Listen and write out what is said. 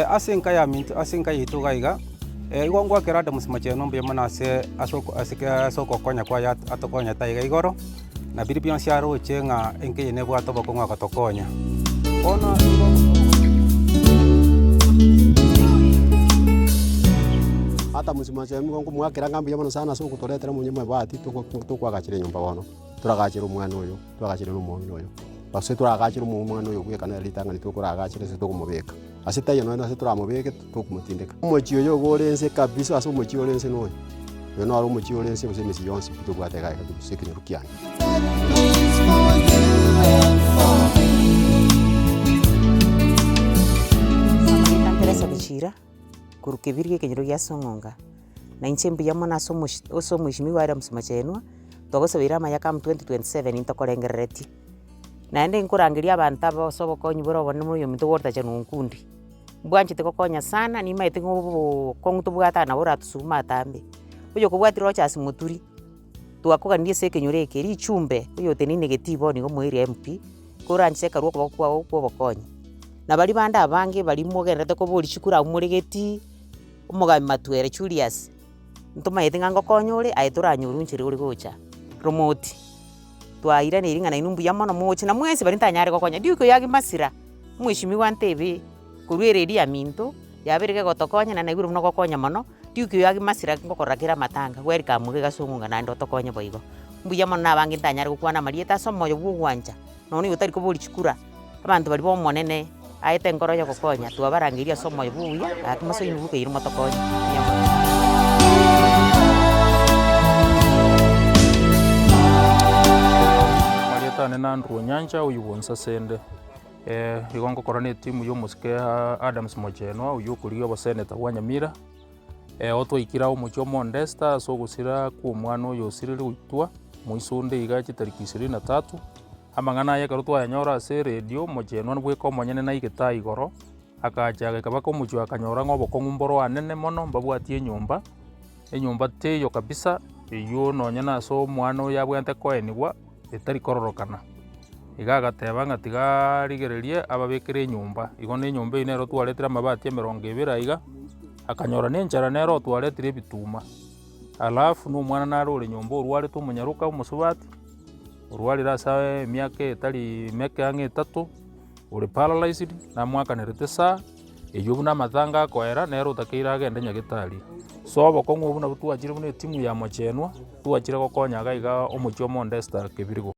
Ase enka yaminto ase enka yaito iga iga, igo ngoakera Adams Machenu mbuya mono ase ase oko ase ase ogokonya kwaye atokonyete aiga igoro, na biria bionsi aroche ng'a enka eye nebwate obokong'u agatokonya. Bono igo. Adams Machenu nigo nkomoakera ng'a mbuya mono sana ase ogotoretera omonye omobati toko tokoagachera enyomba bono, toragachere omwana oyo, twagachere na omong'ina oyo. Gose toragachere omwana oyo bweka nere ritang'ani tokoragachera ase tokomobeka. Ase taiyo nonya ase toramobeke tokomotindeka. Omochie oyo iga ore ense kabisa ase omochie ore ense noyo. Oyo noro omochie ore ense gose emechie yonsi pi tobwate iga iga gose ekenyoro kiane. Amarieta Teresa Bichira, korwa Kebirigo ekenyoro gia Song'onga, na inche mbuya mono ase omochi ase omweshimiwa Adams Machenwa, twagosabeire amaya come 2027 ntokorengereretie. Naende nkorangeria abanto aba ase obokonyi bore obonene buna oyominto gwotacha nonkundi, mbwanchete gokonya sana nimaete ng'a obookong'u tobwate aa nabo oratosugume atambe. Oyokobwatia Rochas Moturi, twakoganirie ase ekenyoro eke, richumbe oyoteneine getii bono iga omoerio MP, koranche ekarwa okoboko kwago kwa obokonyi. Na baria bande abange baria mogendererete koboria chikura abwo more getii, omogambi Matwere Julius, ntomaete ng'a ngokonya ore aye toranyorwa nchera ore gocha, Romoti. Twairaneiri ng'a nainwe mbuya mono moche na mwensi baria ntanyare gokonya. Duke oyo agimasira, omweshimiwa ntebe korwa eredi ya minto, yabeire kegotokonya naende naigure buna ogokonya mono, Duke oyo agimasira ngokorora kere amatanga, welcome iga ase omong'ina naende otokonye boigo. Mbuya mono na abange ntanyare gokwana amarieta ase omoyo bwa ogwancha, nonya oyo otari koboria chikura, abanto baria ba omonene aete enkoro ya ogokonya, twabarangeria ase omoyo bwa obuya, gaki mosoe inwe bukeire motokonye, mbuya mono. Amarieta ane na Andrew Onyancha oywo bwonsasende, igo ngokora na etimu ya omosike Adams Mochenwa oywo okorigia oboseneta bwa Nyamira, otwaikire omochie o Mondesta ase ogosira kwa omwana oyo osirire goitwa, moisonde iga chitariki ishirini na tatu. Amang'ana aya ekero twayanyora ase eredio, omochenwa bweka omonyene naigete aa igoro, agacha agaika mpaka omochie oyo akanyora ng'a obokong'u mboro anene mono, mbabwati enyomba, enyomba teiyo kabisa, eywo nonye na ase omwana oyo abwenerete koenigwa, etari kororokana. Iga agateba ng'a tiga arigererie ababekere enyomba, igo na enyomba eywo nero twaretire amabati emerongo ebere aiga, akanyora na enchara nere otwaretire ebituma, alafu na omwana nare ore nyomba orwarete omonyaroka omosubati. Orwarire ase emiaka etari meke ang'e etato, ore paralyzed, namwakanerete esaa, eywo buna amatanga akoera, nere otakeire agende nyagetari. So obokong'u obwo nabwo twachire buna etimu ya mochenwa, twachire gokonya iga iga omochie o Mondesta kebirigo.